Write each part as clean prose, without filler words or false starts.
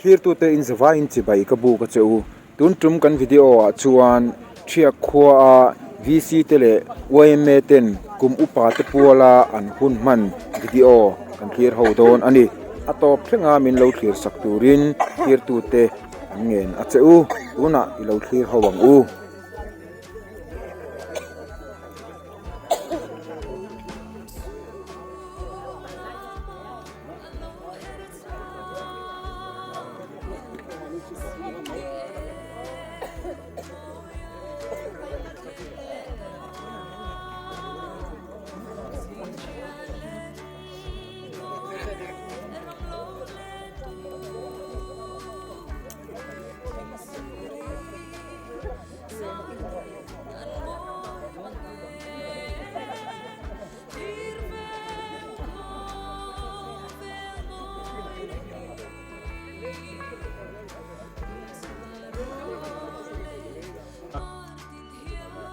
Thlirtute in zavaiin chibai ka buk a che u. Tun tum kan video ah chuan Thiak khua a VC te leh yma ten kum upa te puala an hun hman video kan thlir ho dawn a ni. A tawp thlenga min lo thlir sak turin thlirtute an ngen a che u. Tunah i lo thlir ho ang u.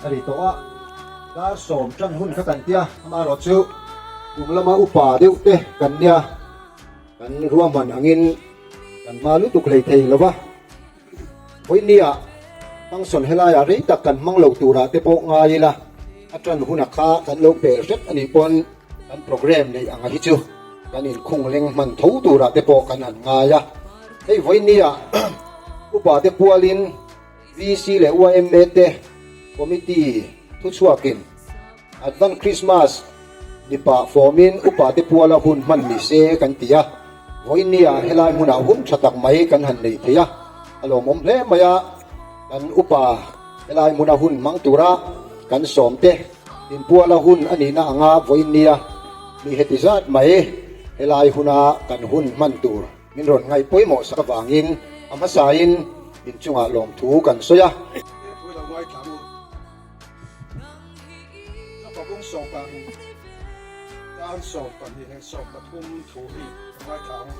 A ri tawh a, dar sawm tan hun kha kan tia, amaherawhchu kum lama upa deuh te kan nia, kan ruahman angin kan hma lutuk hlei thei lo va. Vawinia function helaiah rei tak kan hmang lo turah te pawh ngai ila, a tan huna kha kan lo pel hrep a nih pawn kan program neih anga hi chu kan inkhung leng hman tho turah te pawh kan han ngai a. Hei vawinia upa te pualin VC leh yma te committee thuchhuakin Advent Christmas ni pah fawmin upa te puala hun hman ni se kan ti a, vawinia helai hmunah hun tha tak mai kan han nei thei a, a lawmawm hle mai a, kan upa helai hmuna hun hmang tura kan sawm te inpuala hun a nihna anga vawinia mi heti zat mai helai huna kan hun hman tur min rawn ngaih pawimawh sak avangin a hmasain inchungah lawmthu kan sawi a. Ka pabung sawmparuk tan 12 leh 13 thu hi ka ngaithla ang.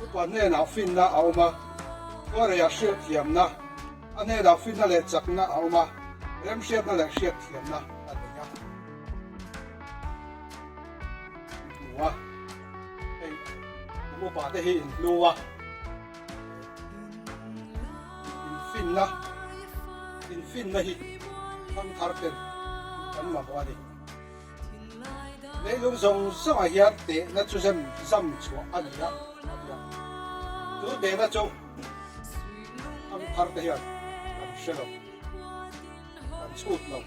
Upa hnenah finna a awm a, khuareiah hriatthiamna, a hnenah finna leh chakna a awm a, remhriatna leh hriatthiamna a nei a. Hmu a, hei kum upa te hi inhlu a. Infinna, Infinna hi thangthar ten kan mamawh a ni. Leilung zawng zawngah hian tehna chu zem zam chhuah a ni a, a ti a. Chu tehna chu thangthar te hian kan hre lo, kan chhut lo.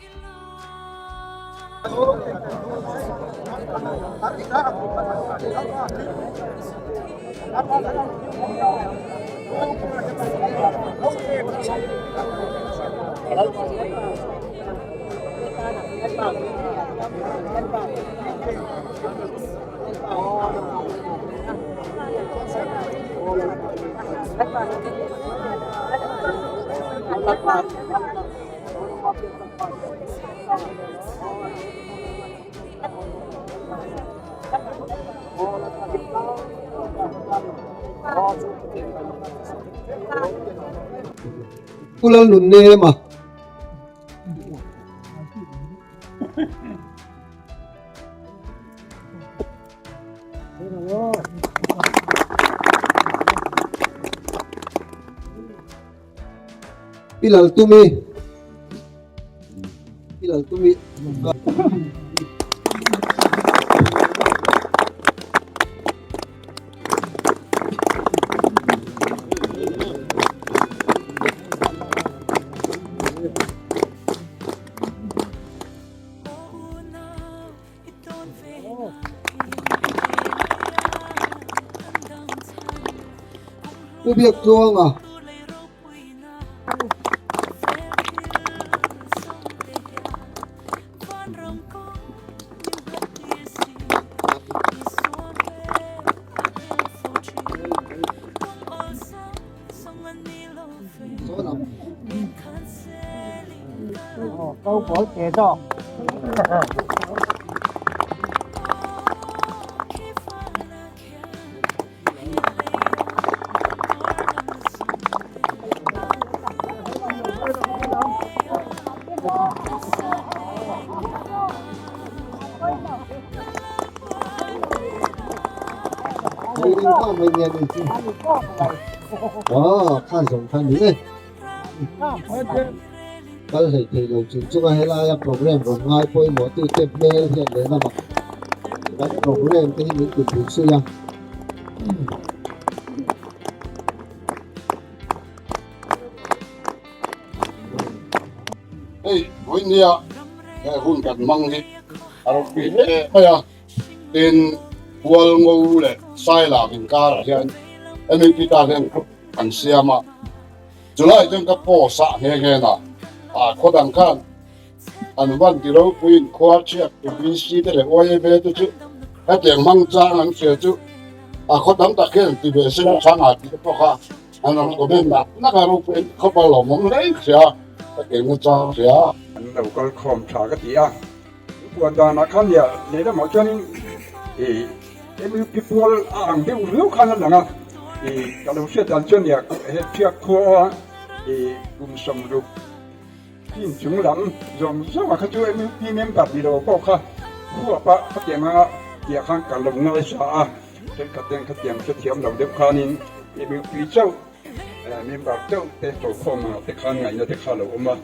Pu Lalnunnem a. Pi Laltumi. Pi Laltumi. Pu Biaktluanga. mai nia ni chu. Aw khan zawng khan ni e. Kal hlei thei lo chung chunga helaia program rawn ngai pawimawh tute hmel hian lehlamah kan program te hi min ti pui zui a. Hei vawinia he hun kan hmang hi a ropui hle mai a, tin Hualngo leh Sailak inkarah hian MEP tan hian group an siam a, chulai chuan ka post ah nghe nghe na ah khaw dang khan an van ti ropuiin khua chhiat tu VC te leh YMA te chu hetiang hmang chang an hria chu a khaw tam tak hian ti ve se chang ah tih te pawh kha an rawn comment nak nak a ropuiin khawp a lawmawm hle hria ka keng na chang hria. An lo kal khawm tha ka ti a, puan danah khan nia lehlamah chuanin ih MUP pual a ang deuh riau khan a lang a, ih ka lo hriat dan chuan nia he thiak khua ih kum 60 Team chung lam zawng zawng ah kha chu MUP member ni lo pawh kha huap a khatiang anga tih ah khan ka lo ngaisa a, thenkhat ten khatiang hrethiam lo deuh khanin MUP chauh member chauh te hlawhkhawm ang ah te khan ngaihna te kha a lo awm a,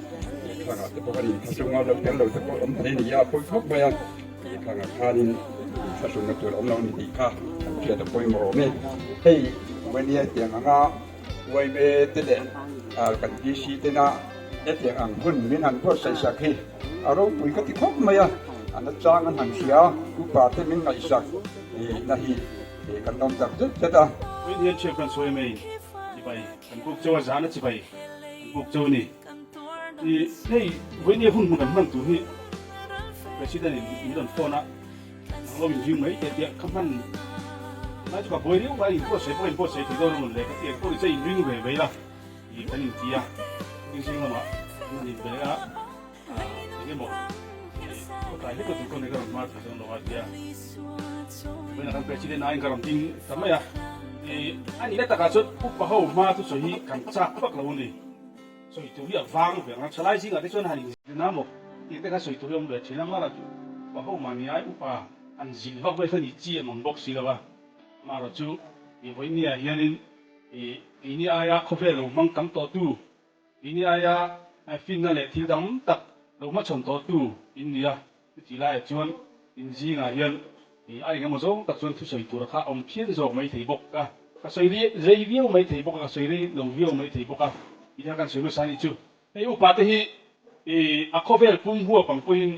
khang ah te pawh khan inthlahrung a lo tel lo te pawh awm thei a ni a, pawi khawp mai a, khang ah khanin inthlahrungna tur a awm lo a ni tih kha kan hriat a pawimawh awm e. Hei Vawnia tiang anga YMA te leh kan DC tena hetiang ang hun min han buatsaih sak hi a ropui ka ti khawp mai a, a nachang an han hria a, upa te min ngaihsak na hi kan lawm tak zet zet a. Puiin hian chhiat kan sawi mai chibai kan buk chauh a, zana chibai kan buk chauh a ni. I hei vawinia hun hmun kan hman tur hi President in min rawn phone a. Nang lo inring mai teh tiah ka hman lai chu ka buai riau mai, in buatsaih pawh ka in buatsaih thei dawn a rawn leh ka ti ang pawh ni che inring ve ve ila tih kan inti a, zing lamah kan han inbe a, eng emaw khaw tlai hlek lutuk ka nei ka rawn hmar thei dawn lo a tia vawiinah kan president aiin ka rawn ding ta mai a, a nihna takah chuan upa ho hma thusawi hi kan chak vak lo a ni. Sawi tur hi a vang ve ang a, thalai zingah te chuan han inzin a maw tih te kha sawi tur hi a awm ve thin a, mara chu upa ho mahni ai upa an zin vak vel kha ni chi an awm bawk si lo a, marawh chu ih vawinia hianin ih keini aia khawvel lo hmang tam tawh tu, keini aia finna leh thil dang tak lo hmachhawn tawh tu in ni a, chutih laiah chuan in zingah hian Ih, a engemaw zawng tak chuan thusawi tura kha a awm phian zawk mai thei bawk a, ka sawi rei viau mai thei bawk a, ka sawi rei lo viau mai thei bawk a, tih kha kan sawi hmasa anih chu. Hei upa te hi ih a khawvel pum huap ang pawhin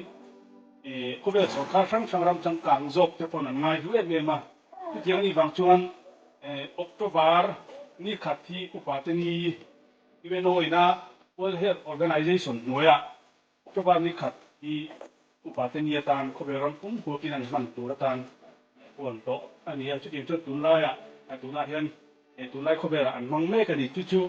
ih khawvel sawrkar hrang hrang ram changkang zawk te pawn an ngai hlu em em a, chutiang anih vang chuan October ni khat hi upa te ni UNO ina World Health Organization hnuaiah October ni khat hi upa te ni atan khawvel ram pum huakin an hman tur atan huan tawh a ni a, chutiang chuan tunlaiah tunah hian tunlai khawvelah an hmang mek a ni. Chu chu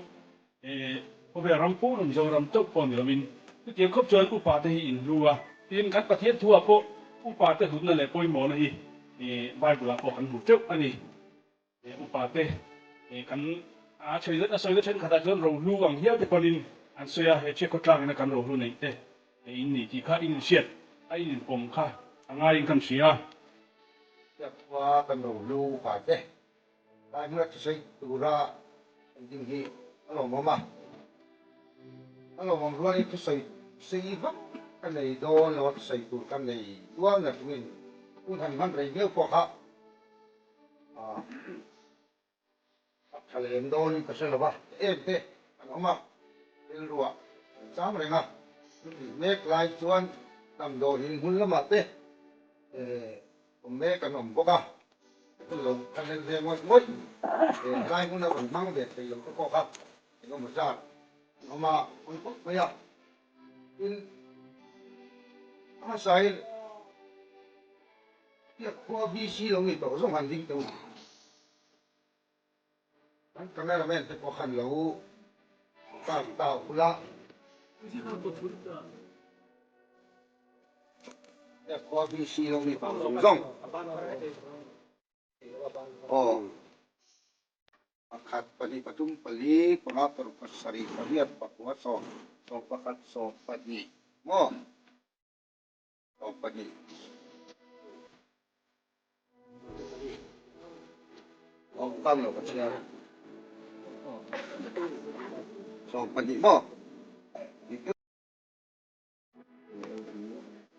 khawvel ram pum Mizoram chauh pawh ni lovin chutiang khawp chuan upa te hi inhlu a, tin kan Pathian thuah pawh upa te hlutna leh pawimawhna hi Bible-ah pawh kan hmu teuh a ni. Upa te kan a sawi na thenkhatah chuan rohlu ang hial te pawhin an sawi a, he chhiat khawtlangin a kan rohlu neih te in ni tih kha in inhriat a in inpawm kha a ngaiin kan hria. Chhiat khua kan rohlu upa te lai hmuna thusawi tura an ding hi a lawmawm a, a lawmawm rualin thusawi sei vak ka nei dawn lo a, thusawi tur ka nei dual na chungin hun han hman rei viau pawh kha A tha lem dawnin ka hre lo va, em te an awm a, rilruah an chang reng a, chutih mek lai chuan damdawiin hmun lamah te awm mek an awm bawk a, hun lo tha lem ve ngawih ngawih, helai hmuna rawn hmang ve thei lo te pawh kha engemaw zat an awm a, pawi khawp mai a, tin a hmasain. Biak khua VC lo ni tawh zawng han ding teh u. Kan cameraman te pawh khan lo kar ta ula. Biak khua VC lo ni tawh zawng zawng. Aw. Pakhat, pahnih, pathum, pali, panga, paruk, pasarih, pariat, pakua, sawm, sawmpakhat, sawmpahnih maw? 2 Tan lo ka chhiar e. 12 maw?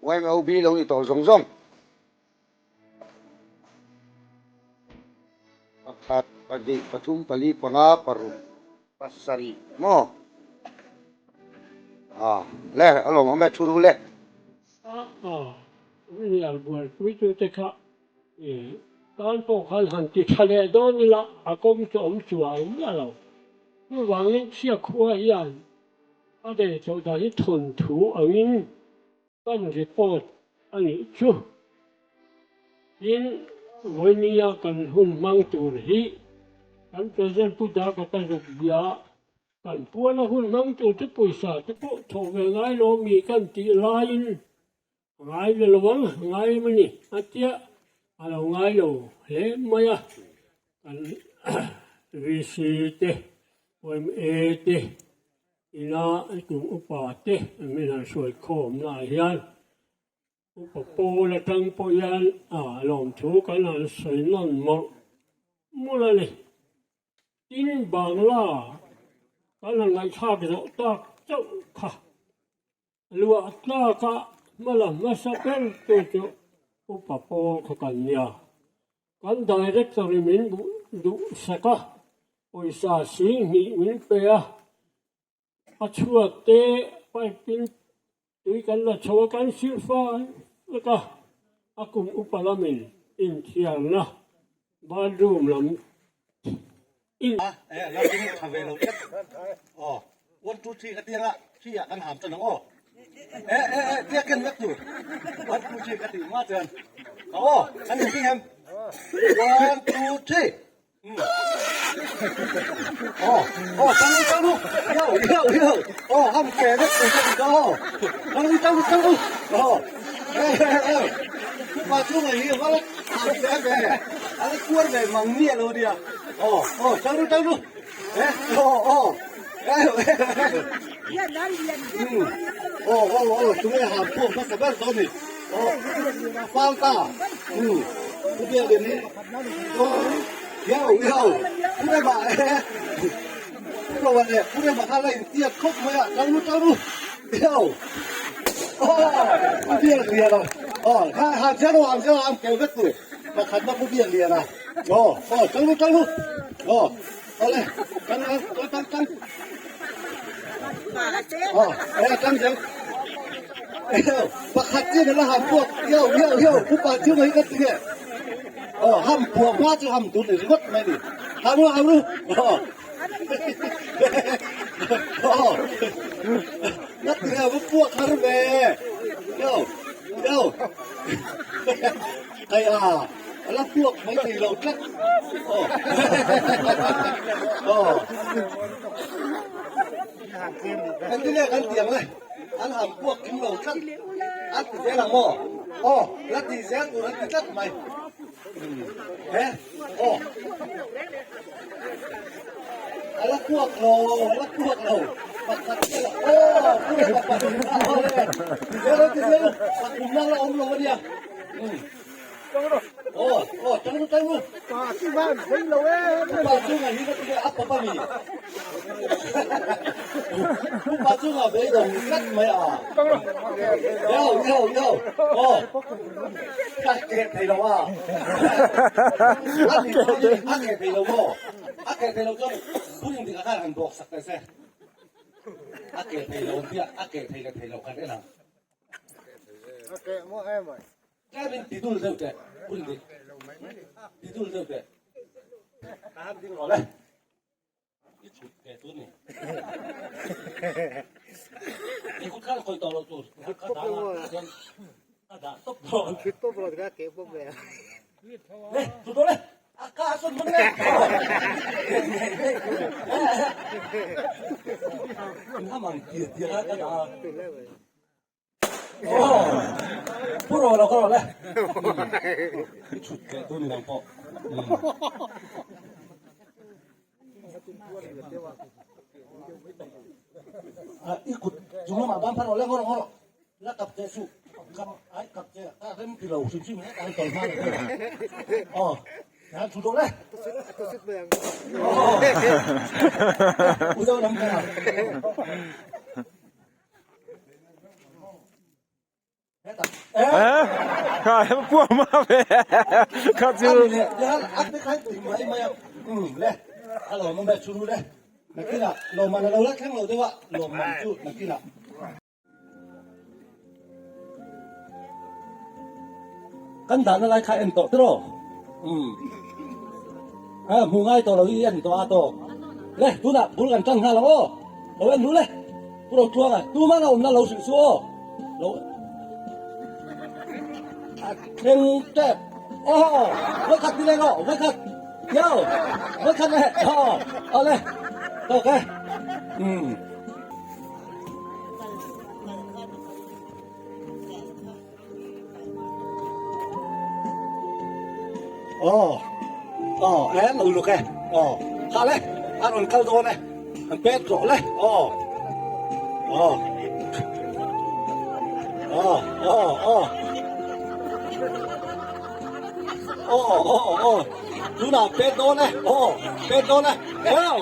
YMOB lo ni tawh zawng zawng. Pakhat, pahnih, pathum, pali, panga, paruk, pasarih maw? Ah, le, a lawmawm e, thu ru le. A, William buaipuitute kha tan pawh khan han ti tha leh dawn ila a kawng chu awm chuang miah lo. Chuvangin Chhiakhua hian a nei tawh dan hi thawnthu angin kan report a nih chu. Tin, vawinia kan hun hmang tur hi kan President Pu Darkata zuk bia Kan puana hun hmang tur te pawisa te pawh thawh ve ngai lo mi kan tih laiin ngai ve lo ang, ngai em a ni a tia a lo ngai lo hle mai a. Kan VC te, YMA te, ina tum upa te min han hruai khawmnaah hian Upa Paul atang pawh hian a lawmthu kan han sawi nawn mawlh mawlh a ni. Tin, Bangla kan han ngaihthlak zawh tak chauh kha luah tlaka hma la hmasa ber tu chu Upa Paul kha kan nia. Kan Director in min duh sak a, pawisa 20,000 min pe a, a chhuat te pipe in tui kan la chho a, kan silh fai vek a, a kum upa lamin inthiarna bathroom lam in. A e la ding tha ve lo tlat aw one two three ka ti anga three ah kan ham tan ang aw e e e tia ken vek tur one two three ka ti hma chuan aw kan in ding em one two three Kan dahna lai kha en tawh tiraw? Umm. A hmu ngai tawh lo i en tawh a tawk. Le, tunah bul kan tan nghal ang aw. Lo en ru le. Pu Ro Tluanga, tumah a awmna lo hrilh chu aw. Lo a thleng tep. Aw, vawikhat ni leng aw, vawikhat. Yo, vawikhat le. Aw, aw le. Tawk e. Umm. Aw aw e lo luk e aw kha le a rawn kal dawn e an pet rawh le aw aw aw aw aw aw aw aw tunah pet dawn e aw pet dawn e aw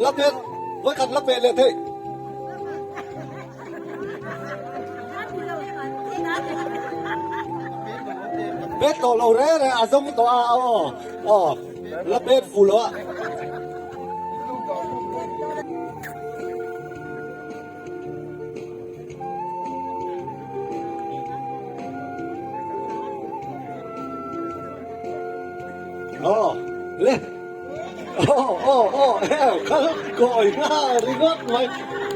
La pet, vawikhat la pet leh theih. Pet tawh lo re re a zawng tawh a aw aw la pet fu lo a. Aw le aw aw aw eo kal kawi nga ringawt mai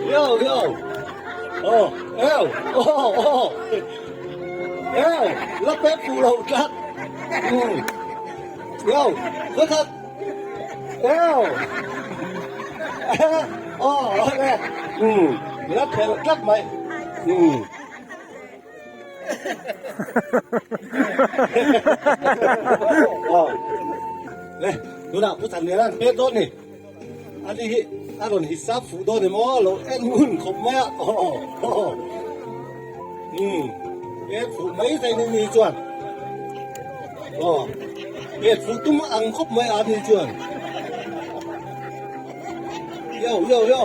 eo eo aw eo aw aw eo la pek fuh lo tlat um eo khawkhat eo aw le um la phelh tlat mai um. Le tunah Pu Thanliana an pek dawn ni. Ani hi a rawn hisap fuh dawn em aw lo en hun khawp mai a. Um pek fuh mai thei ni ni chuan. Aw pek fuh tum ang khawp mai a ni chuan. Yo yo yo.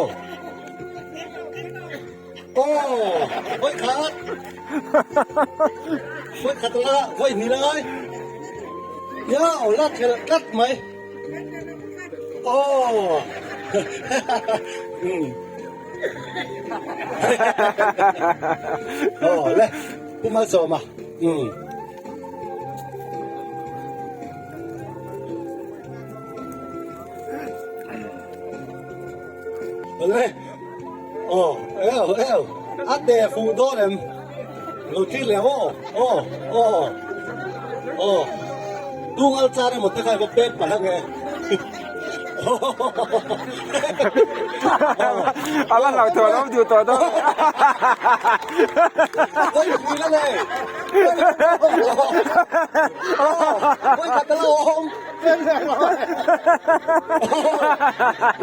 Aw, vawi khat. Vawi khat la, vawi hnih la ngai. Ya, aw la khelh tlat mai. Aw. Um. Aw, le. Pu Malsawma. Um. Le. Aw eo eo a teh fuh dawn em lo thlir leh aw aw aw aw tung al char emaw te kha va pek palh ange a la hlauh tawh lo duh tawh dawn Oi pui la le Oi khat la awm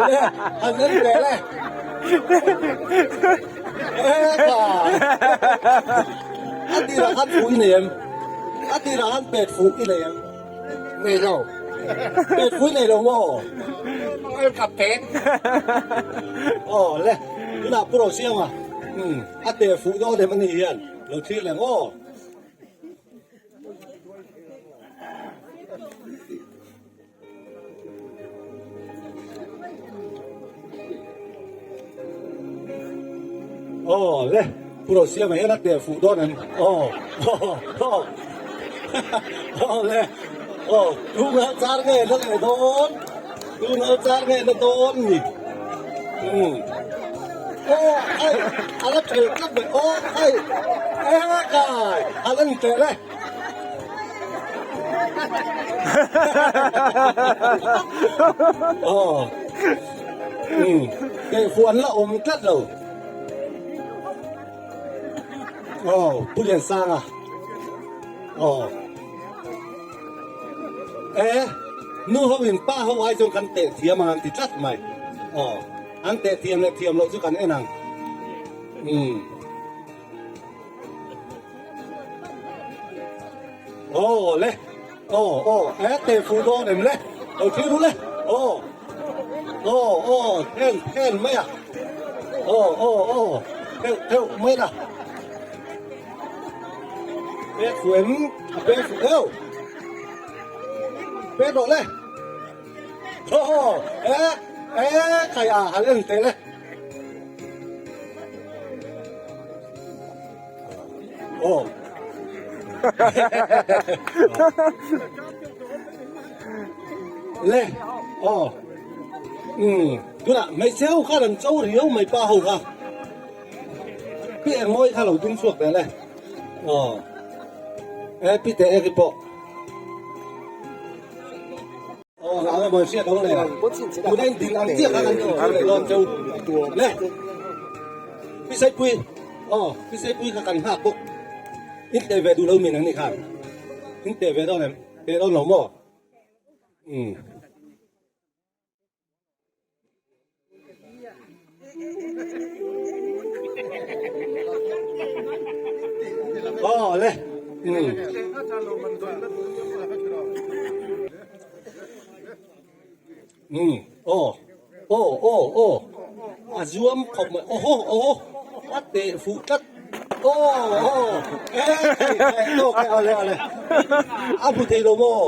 Le han en ve le A tirah khan fuh i nei em? A tirah khan pet fuh i nei em? Nei lo. Pet fuh i nei lo maw? Ka pet. Aw le, tunah Pu Rosiama, a teh fuh dawn em a ni hian lo thlir leh maw? Aw le Pu Rosiama hian a teh fuh dawn em aw aw aw le aw tunah char nge la leh dawn tunah char nge la dawn ni um aw ai a la thelh tlat mai aw ai e kai a la ni teh le. Aw um kei fu an la awm tlat lo aw Pu Liansanga aw e nu ho in pa ho ai chuan kan teh thiam ang an ti tlat mai aw an teh thiam leh thiam loh chu kan en ang um. Aw le. Aw aw e teh fuh dawn em le. Lo thlir ru le. Aw aw aw hen hen mai a. Aw aw aw theuh theuh mai la. Pek fuh em a pek fuh deuh. Pek rawh le. Aw e e khai a han en teh le. Aw. Le. Aw. Um. Tunah hmeichhe ho khan an cho riau mai pa ho kha. Pi eng mawi kha lo ding chhuak ve le. Aw. E pi te ek pawh. Aw a mawi hriat lo le. Tuna in dil ang chiah kha kan thil leh dawn cheu le. Pi Saipui aw Pi Saipui kha kan nghak bawk. In teh ve duh lo min ang ni khan. In teh ve dawn em? Teh dawn lo maw? Um. Aw le. Um. Um. Aw. Aw aw aw. A zuam khawp mai. Aw haw aw haw. A teh fuh tlat. Aw aw. E tawk e ale ale. A hmu thei lo maw?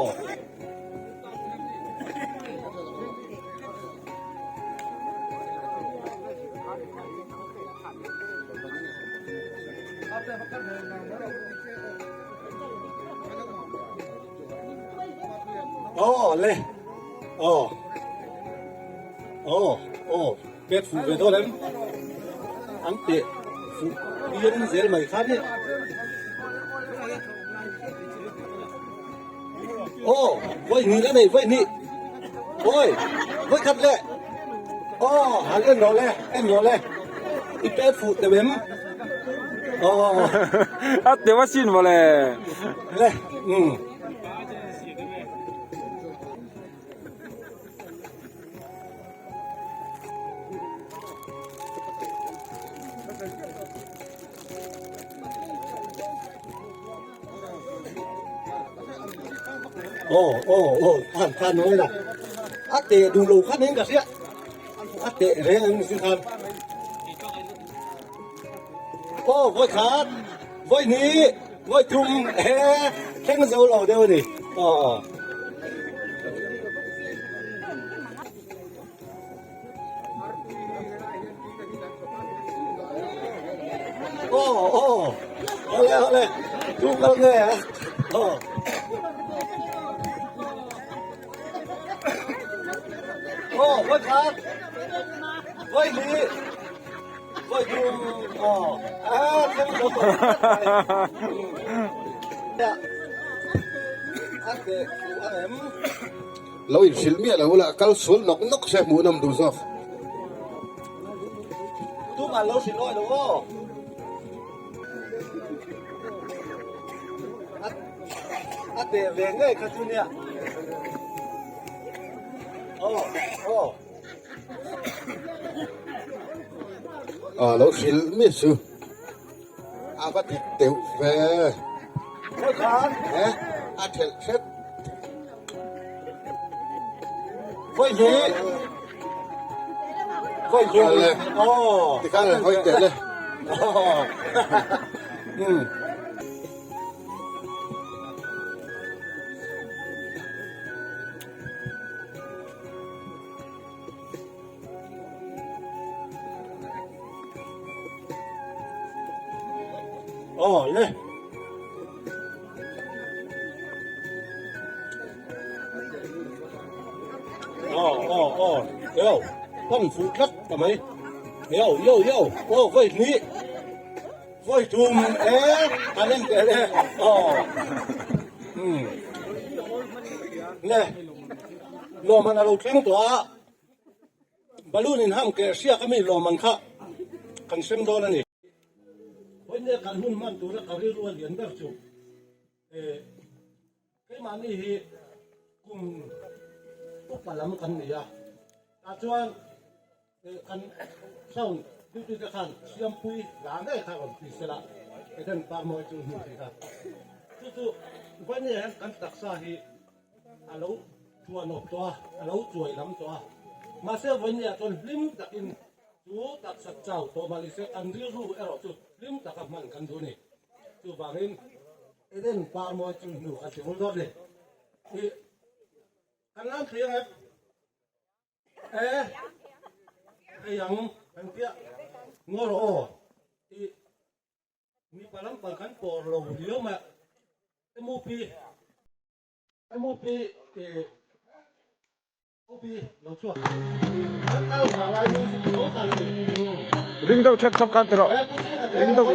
Aw le aw aw aw pek fuh ve dawn em an teh fuh pian zel mai kha ni Aw, vawi hnih a nei, vawi hnih. Awi, vawi khat le. Aw, han en rawh le, en rawh le. I pet fuh teuh em? Aw. A teuh asin mawle. Le, um. Aw aw aw khan khan mawi la a teh duh lo khan in ka hria a teh reng ang sin khan aw vawi khat vawi hnih vawi thum he thleng zo lo deuh a ni aw aw. Aw aw awle awle tu kal nge a aw aw vawi khat vawi hnih vawi thum aw a thleng zo tawh a teh fuh ang em. Lo inhrilh miah lo ula, kal sual nawk nawk se hmuh nawm duh zawk. Tumah lo hrilh awi lo aw. A teh ve ngei kha chu nia. Aw aw. A lo hrilh miah chu a va dik deuh ve. A thelh hret. Vawi hnih. Vawi hnih. Le. Aw. Tikhan an hawi teh le. Hmm. Aw le. Aw aw aw yo pan fuh tlat ta mai yo yo yo aw vawi hnih vawi thum e an en teh le aw um le lawmman a lo thleng tawh a balloon in ham keh hriak ami lawmman kha kan sem dawn a ni. Vawiin kan hun hman tura ka rilru a lian ber chu eh keimahni hi kum upa lam kan ni a, tah chuan eh kan sound duty te khan Siampui hla ngei kha rawn ti sela Eden Parmawi chu hnu tih kha chu chu. Vawinia hian kan taksa hi a lo thuanawp tawh a, a lo chuai lam tawh a. Mahse vawinia chuan hlim takin chu taksa chau tawh mah nise kan rilru erawh chu hlim taka hman kan duh a ni. Chuvangin Eden par mawi chu hnu kan ti vul dawt a ni. Ih kan lam thei ang em? E hei ang kan tia ngaw rawh aw. Ih Mipa lampang kan pawr lo riau mai a, MUP MUP eh UP lo chhuak kan kal vang lai music lo kal ni. Ring deuh thek thawk khan ti rawh. Ring deuh.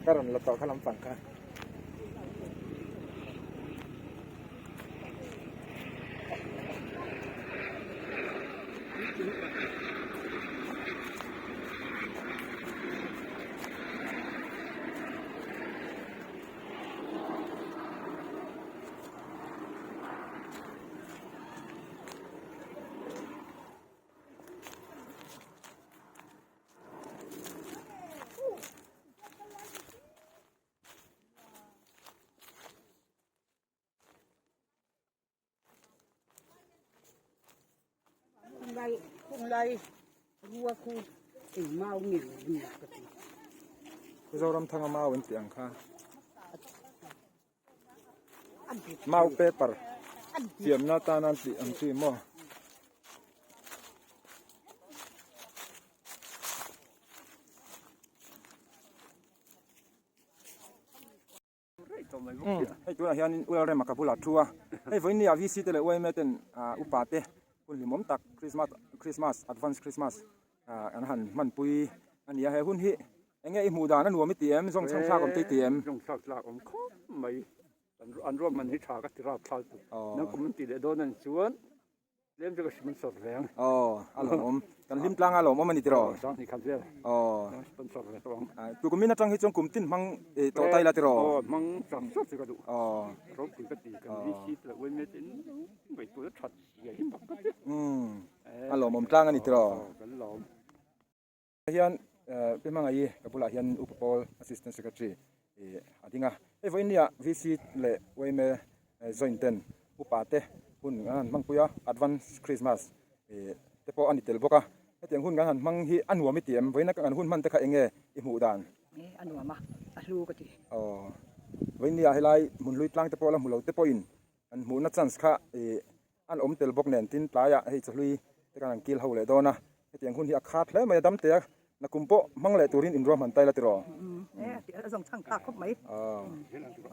Ka rawn la tawh kha lampang kha. Khulai khunglai rua khu eng mau nge ni ka ti. Zoramthanga mau an tih ang kha. Mau paper siamna tan an tih ang chi maw. Hei tunah hianin U Lalrema ka bulah thu a, hei vawiin nia VC te leh YMA ten upa te hun hlimawm tak Christmas Christmas advance Christmas an han hmanpui a ni a, he hun hi eng nge i hmuh dan a nuam i ti em zawng chhang thlak awm te i ti em? Zawng chhang thlak awm khawp mai, an ruahman hi tha ka ti rap thlak tu, nang kum an tih leh dawn a ni chuan. Tlem chu ka sponsor ve ang. Aw, a lawmawm. Kan hlim tlang a lawmawm a ni tiraw? Aw, 20 khat vel. Aw. Ka sponsor ve tawh ang. Tukumin atang hi chuan kum tin hmang tawh ta ila tiraw? Aw, hmang chang chauh chu ka duh. Aw. Ropui ka ti, kan VC te leh YMA te in ngaihtuah na that zia hi mak ka ti. Umm, a lawmawm tlang a ni tiraw? Aw, kan lawm. Hian Pi Hmangaih ka bulah hian Upa Pawl Assistant Secretary a ding a, hei vawiin nia VC leh yma joint ten upa te hun an han hmangpui a, Advance Christmas te pawh a ni tel bawk a, hetiang hun kan han hmang hi a nuam i ti em? Vawiin a kan hun hman te kha eng nge i hmuh dan? A nuam a, a hlu ka ti. Aw, vawiin nia helai hmunhlui tlang te pawh la hmu lo te pawhin an hmuhna chance kha An awm tel bawk nen tin tlaiah hei chawhlui te khan an kil ho leh dawn a, hetiang hun hi a khat hle mai a dam te a, nakum pawh hmang leh turin inruahman ta ila tiraw? A zawng chhang phak khawp mai. Aw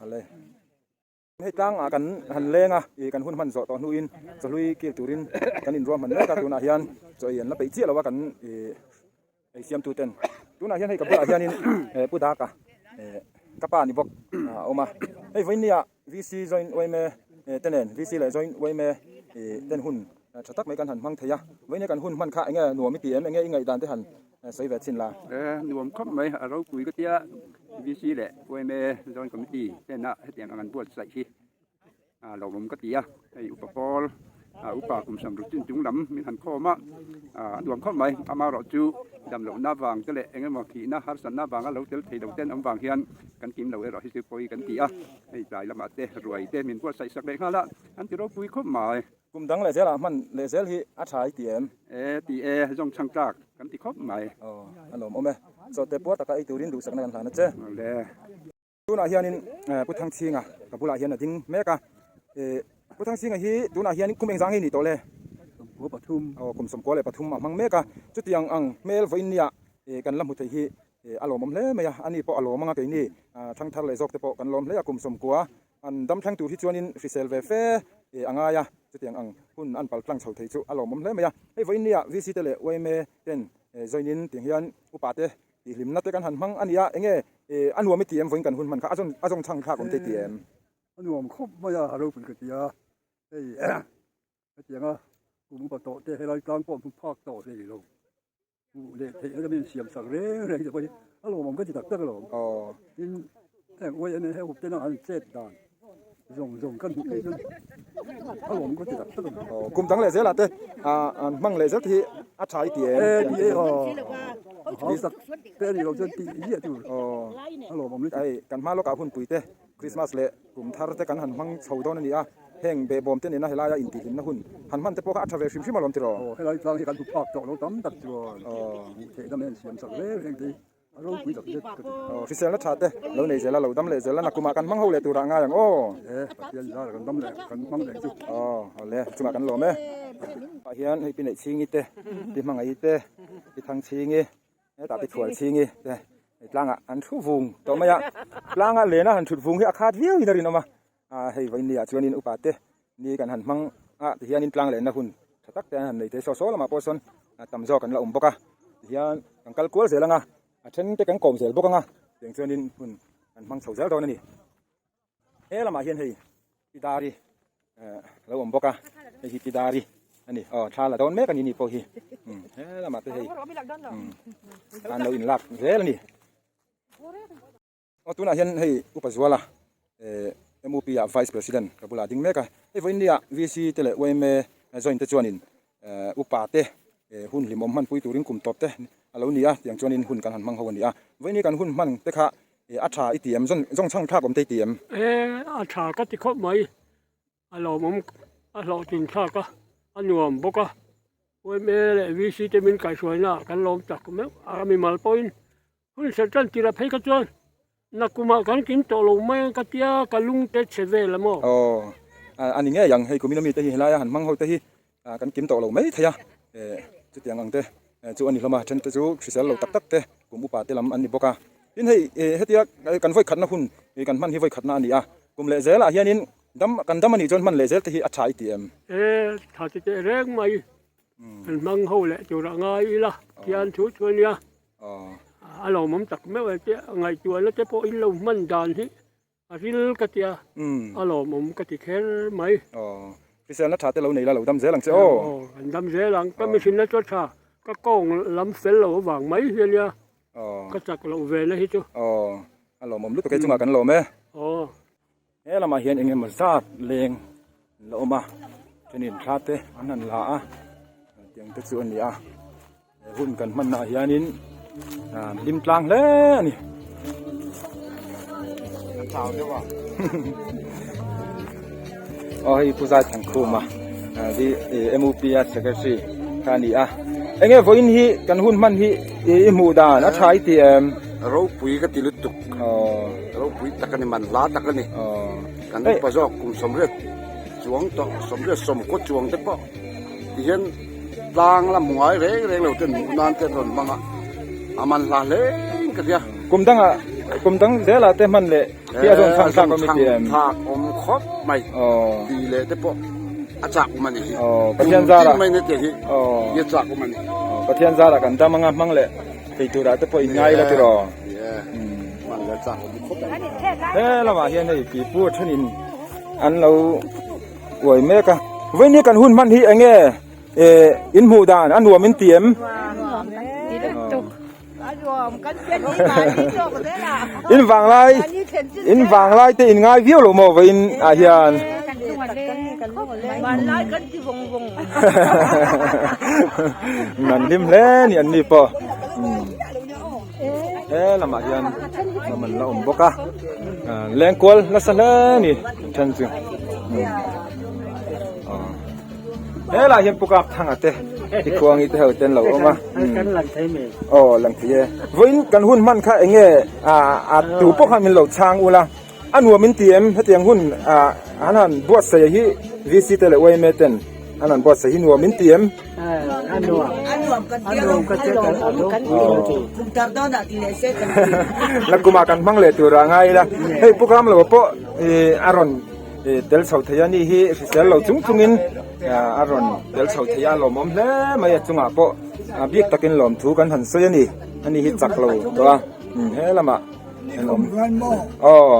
ale. Hei tlangah kan han leng a, ih kan hun hman zawh tawh hnuin chawhlui kil turin kan inruahman mek a, tunah hian chaw ei an la peih chiah lo a kan ih ei siamtu ten. Tunah hian hei ka bulah hianin Pu Daka ka pa ni bawk a awm a, hei vawiin nia VC joint yma te nen VC leh joint yma ten hun tha tak mai kan han hmang thei a, vawiin nia kan hun hman kha enge nuam i ti em, enge i ngaihdan te han sawi ve chin la. Nuam khawp mai a ropui ka tia VC leh yma joint committee tena hetiang ang an buatsaih hi. A lawmawm ka ti a, hei upa pawl upa kum sam ruk chin chung lam min han khawm a, a nuam khawp mai. Amaherawh chu dam lohna vang te leh eng emaw thihna harsatna vanga lo tel thei lo ten awm vang hian kan kim lo erawh hi chu pawi kan ti a, hei tlai lamah te ruai te min buatsaih sak leh nghal a, an ti ropui khawp mai. Kum dang leh zelah hman leh zel hi a tha i ti em? E ti e, zawng chhang tlak kan ti khawp mai. Aw, a lawmawm e. Chawhte puar taka ei turin duhsakna kan hlan a che. Awle. Tunah hianin Pu Thangchhinga ka bulah hian a ding mek a, Pu Thangchhinga hi tunah hian kum engzang nge ni tawh le? 13. Aw kum 13 a hmang mek a, chutiang ang hmel vawiin nia kan la hmu thei hi a lawmawm hle mai a, ani pawh a lawm ang a keini thangthar leh zawk te pawh kan lawm hle a, kum 90 an dam thleng tur hi chuanin hrisel ve fe a ngai a, chutiang ang hun an pal tlang chho thei chu a lawmawm hle mai a, hei vawiin nia VC te leh yma ten join in tiang hian upa te Tih hlimna te kan han hmang a nia, enge a nuam i ti em vawiin kan hun hman kha a zawn a zawng chhang thlak awm te i ti em? A nuam khawp mai a, a ropui ka ti a, hei hetianga kum upa tawh te helai tlang pawh hmu phak tawh hlei lo, hmuh leh theih na min siam sak reng reng te pawh hi a lawmawm ka ti tak tak alawm. Tin heng YMA ho tena an chet dan zawng zawng kan hmuh phei chuan a lawm ka ti tak tak a ni. Aw kum dang leh zelah te an hmang leh zel te hi a tha i ti em? E ti e aw hausak te a nih loh chuan tih ziah tur a lawmawm lutuk. Hei kan hma lawkah hunpui te Christmas leh kum thar te kan han hmang chho dawn a ni a, heng behbawm te nena helaia intihhlimna hun han hman te pawh kha a tha ve hrim hrim alawm tiraw? Aw helai tlang hi kan hmu phak tawh lo tam tak chuan hmuh theihna mai an siam sak reng reng te hi. A ropui tak zet ka ti. Aw hriselna tha te lo nei zel a, lo dam leh zel a, nakumah kan hmang ho leh turah ngai ang aw. E, Pathian zara kan dam leh kan hmang leh chu. Aw, awle, chungah kan lawm e. Tah hian hei pi neih chhingi te, pi hmangaih te, pi thang chhingi, hetah pi thual chhingi te hei tlangah an thu vung tawh mai a. Tlanga lena han thut vung hi a khat viau in a rinawm a, hei vawiin ah chuanin upa te ni kan han hmang a tihianin tlang lehna hun tha tak te an han nei thei saw saw lamah pawh sawn tam zawk an la awm bawk a tihian kan kal kual zel ang a a then te kan kawm zel bawk ang a tiang chuanin hun kan hmang chho zel dawn a ni he lamah hian hei pidari eh lo awm bawk a hei hi pidari a ni aw thla la dawn mek a ni ni pawh hi he lamah te hei an lo inlak zel a ni. Aw tunah hian hei Upa Zuala eh MUP ah Vice President ka bulah a ding mek a, hei vawiin nia VC te leh yma joint te chuanin eh upa te eh hun hlimawm hmanpui turin kum tawp te a lo ni a tiang chuanin hun kan han hmang ho a ni a, vawiin hi kan hun hman te kha eh a tha i ti em zawn zawng chhang thlak awm te i ti em? Eh a tha ka ti khawp mai, a lawmawm a hlawhtlin thlak a, a nuam bawk a. Yma leh VC te min kaihhruaina ah kan lawm tak meuh a, mimal pawhin hun serh tan tirah phei kha chuan nakumah kan kim tawh lo mai ang ka tia ka lung te chhe vel a maw? Aw, a ni ngei ang, hei kumin ami te hi helaia han hmang ho te hi kan kim tawh lo mai thei a, chutiang ang te chu a ni hlawm a, then te chu hrisel lo tak tak te kum upa te lam an ni bawk a. Tin hei hetia kan vawikhatna hun kan hman hi vawikhatna a ni a, kum leh zelah hianin Dam, kan dam a nih chuan hman leh zel te hi a tha i ti em? E, tha ti teh reng mai. Kan hmang ho leh tur a ngai ila thian thu thu a nia. A lawmawm tak meuh e tia ngaihtuahna te pawh in lo hman dan hi a ril ka tia a lawmawm ka ti kher mai. Hriselna tha te lo nei la lo dam zel ang che aw. Aw, kan dam zel ang. Ka mihrinna chu a tha, ka kawng lam fel lo avang mai hi a nia. Ka chak loh ve na hi chu. Aw, a lawmawm lutuk e chungah kan lawm e. Aw. He lamah hian eng emaw zat leng an la awm a thenin thla te an han la a tiang te chu a ni a he hun kan hmanna ah hianin ah hlim tlang hle a ni. Aw hei Pu Zaithankhuma hi M U P a secretary kha a ni a enge vawiin hi kan hun hman hi i hmuh dan a tha i ti em? Ropui ka ti lutuk. Ropui tak a ni, man hla tak a ni. Kan upa zawk kum 80 chuang tawh, 80 sawmkaw chuang te pawh tihian tlang la hmu ngai reng reng lo ten hmuh nan te an rawn hmang a, a man hla hle in ka hria. Kum dangah, kum dang zelah te hman leh hi a zawn chhang thlak awm i ti em? Thlak awm khawp mai, ti leh te pawh a chak awm a ni hi. Pathian zarah. Kum tin mai na te hi hi a chak awm a ni. Pathian zarah kan dam anga hmang leh. Thei turah te pawh in ngai ila tiraw? He lamah hian hei pipu a thenin an lo uai mek a. Vawiin kan hun hman hi eng nge in hmuh dan a nuam in ti em? In vanglai in vanglai te in ngai viau lo maw vawiin ah hian? Nan hlim hle ni an ni pawh he lamah hian hnam an la awm bawk a lengkual nasa hle ni then chu he lah hian pukap thanga te tikhuangi te ho te an lo awm a aw lang thei e vawiin kan hun hman kha eng nge a tu pawh khan min lo chhang ula. A nuam in ti em? Hetiang hun ah an han buatsaih hi VC te leh yma ten an han buatsaih hi nuam in ti em? A nuam. A nuam kan ti a nuam kan ti kan ti. Kum tar dawn ah ti leh se kan ti. La kumah kan hmang leh tur ah ngai ila. Hei Pu Kamlo pawh a rawn tel chho thei a ni hi hrisel lo chung chungin a rawn tel chho thei a lawmawm hle mai a chungah pawh bik takin lawmthu kan han sawi a ni. Ani hi chak lo tawh a he lamah. Aw. Aw.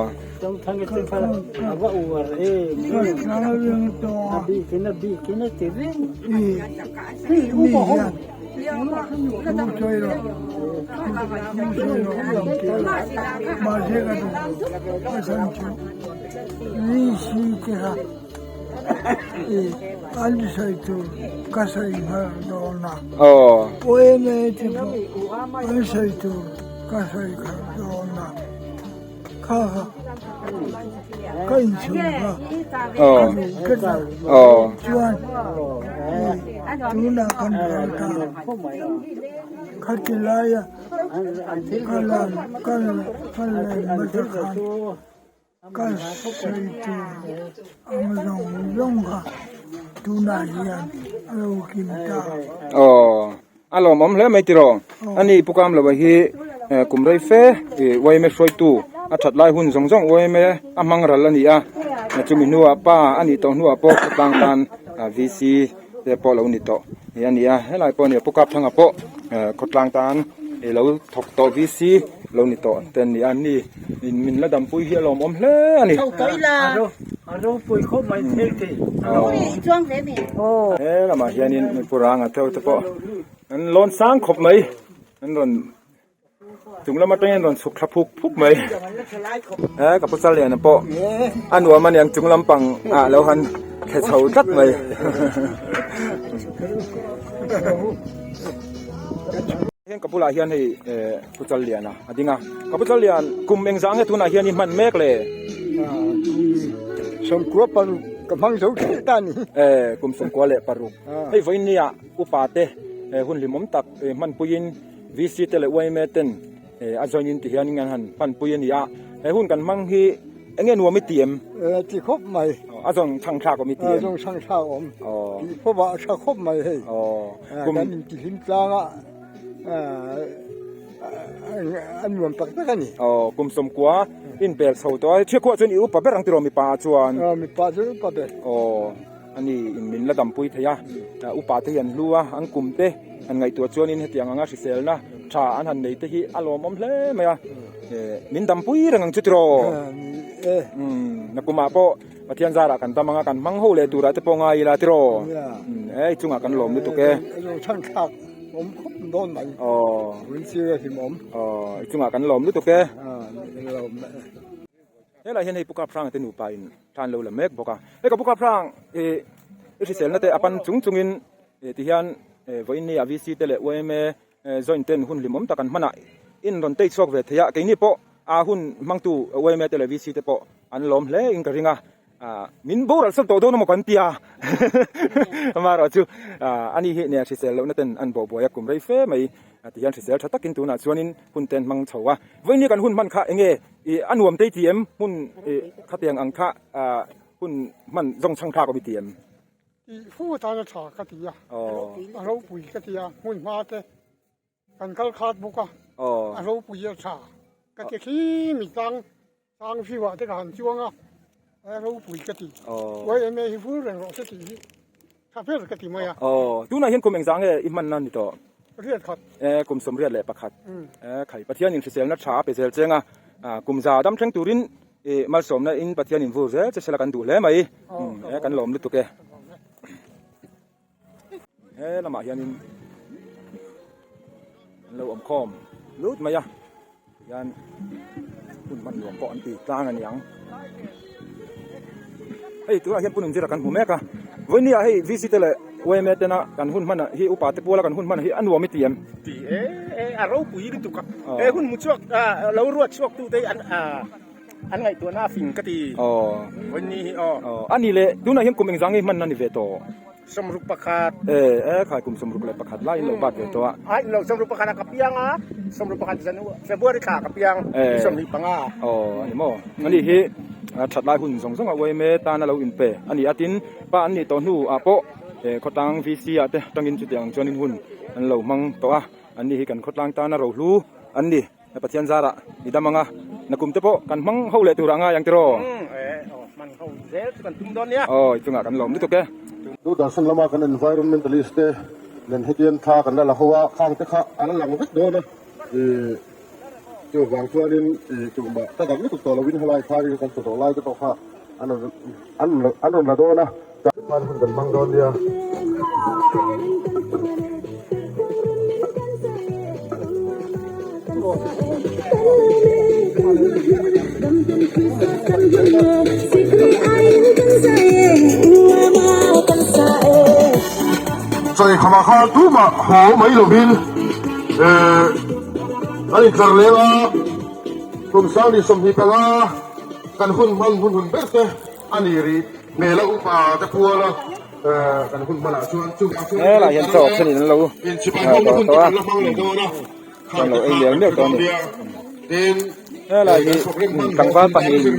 Ka sawi khalh dawn a, kha kha ka inchhung kha ka duh tlat a, chuan tunah kan phal ta, khati laia ka lan ka len hmasa khan ka sawi tur ang zawng zawng kha tunah hian a lo kim ta. A lawmawm hle mai tiraw? Ani Pu Kamloa hi kum rei fe yma hruaitu a that lai hun zawng zawng yma a hmang ral a ni a, chumi hnuah pa a nih tawh hnuah pawh khawtlang tan VC te pawh lo ni tawh a ni a, helai pawh a ni a Pu Kapthanga pawh khawtlang tan lo thawk tawh VC lo ni tawh te an ni a, ni min la dampui hi a lawmawm hle a ni. He lamah hianin Pu Ranga theuh te pawh an lawn sang khawp mai an rawn chung lam atangin an rawn chhuk thla phuk phuk mai he ka pu Challiana pawh a nuam a niang chung lampang ah lo han thle chho tlat mai. Heng ka bulah hian hei eh Pu Challiana a ding a, ka Pu Challian kum engzah nge tunah hian i hman mek le? 90 paruk. Ka hmang zo thei ta ni. Eh, kum 96. Hei vawiin nia upa te hun hlimawm tak hmanpuiin VC te leh yma ten a join in ti hian an han hmanpui a ni a. He hun kan hmang hi eng nge nuam i ti em? Eh, ti khawp mai. A zawng chhang thlak awm i ti em? A zawng chhang thlak awm. Ti khawp a, a tha khawp mai hei. Kan intihlim tlang a. A nuam tak tak a ni. Aw, kum 90 in pel chho tawh a, Thiakhuah chuan i upa ber ang tiraw mipa ah chuan? Aw, mipa chuan upa ber. Aw, ani in min la dampui thei a, upa te hi an hlu a, an kum te han ngaihtuah chuanin hetiang anga hriselna tha an han nei te hi a lawmawm hle mai a, min dampui reng ang chu tiraw? Ni e. Nakumah pawh Pathian zarah kan dam anga kan hmang ho leh turah te pawh ngai ila tiraw? Ei chungah kan lawm lutuk e. Chhanthlak awm khawp dawn mai. Aw. Vun sir a hlim awm. Aw, i chungah kan lawm lutuk e. Helai hian hei Pu Kaphranga te nupa in thlan lo la mek bawk a. Hei ka Pu Kaphrang i i hriselna te a pan chung chungin tihian vawiin ni ah VC te leh yma Joint ten hun hlimawm tak an hman a, in rawn tei chhuak ve thei a, keini pawh a hun hmangtu yma te leh VC te pawh an lawm hle in ka ring a, min boral sawt tawh dawn emaw kan ti a, amaherawh chu ani hi nia hrisel lohna ten an bawhbuai a kum rei fe mai ti hian hrisel tha takin tunah chuanin hun te an hmang chho a, vawiin kan hun hman kha enge a nuam tei ti em hun khatiang ang kha hun hman zawng chhang thlak awm i ti em? Tih fu tan a tha ka ti a, a ropui ka ti a, hmun hma te kan kal khat bawk a, a ropui a tha ka ti khi mi tlang tlang view ah te ka han chuang a, a ropui ka ti, yma hi vul reng rawh se tih hi tha ber ka ti mai a. Tunah hian kum engzah nge i hmanna ni tawh? Riat khat. Kum 31. Khai Pathianin hriselna tha a pe zel cheng a, kum za dam thleng turin I malsawmna in Pathian in vur zel che sela kan duh hle mai. E kan lawm lutuk e. He lamah hianin an lo awm khawm lut mai a. Hian hun hman nuam pawh an ti tlang a niang. Hei tunah hian Pununzira kan hmu mek a. Vawinia hei VC te leh yma tena kan hun hman hi upa te puala kan hun hman hi a nuam i ti em? Ti e, e a ropui lutuk a. He hun mu chhuak lo ruat chhuak tu te an an ngaihtuahna a fing ka ti. Aw. Vawiin ni hi aw. Aw a ni le tunah hian kum engzang nge hman a ni ve tawh? 61. E e khai kum 61 lai in lo bat ve tawh a. Ai lo 61 a ka piang a, 61 January February thla ka piang 25. Aw a ni maw? Ani hi that lai hun zawng zawng a yma tan a lo inpe a ni a tin pa an nih tawh hnu ah pawh khawtlang VC ah te tangin chutiang ang chuanin hun an lo hmang tawh a, an ni hi kan khawtlang tana rohlu an ni. Pathian zarah i dam ang a, nakum te pawh kan hmang ho leh tur ah ngai ang tiraw? Aw i chungah kan lawm lutuk e. Doordarshan lama kan environmentalist te nen hetian thla kan la la ho a, khang te kha a la lang vek dawn a, ih chuvang chuanin ih tumah ka dang lutuk tawh lovin helai kharin kan chawdawh lai te pawh kha an rawn an rawn la dawn a. Hman hun kan hmang dawn nia. Chawei khamah khan tumah haw mai lovin kan intlar leng a, kum 2025 kan hun hman hun hun ber te a ni rih hmel a upa te pual a kan hun hmanah chuan chuvang chuan Helai hian chaw thenin an lo inchibai hawna hun te kan la hmang leh dawn a. Chuan lo ei mial mial tawh a ni. Helai hi tlangval pahnihin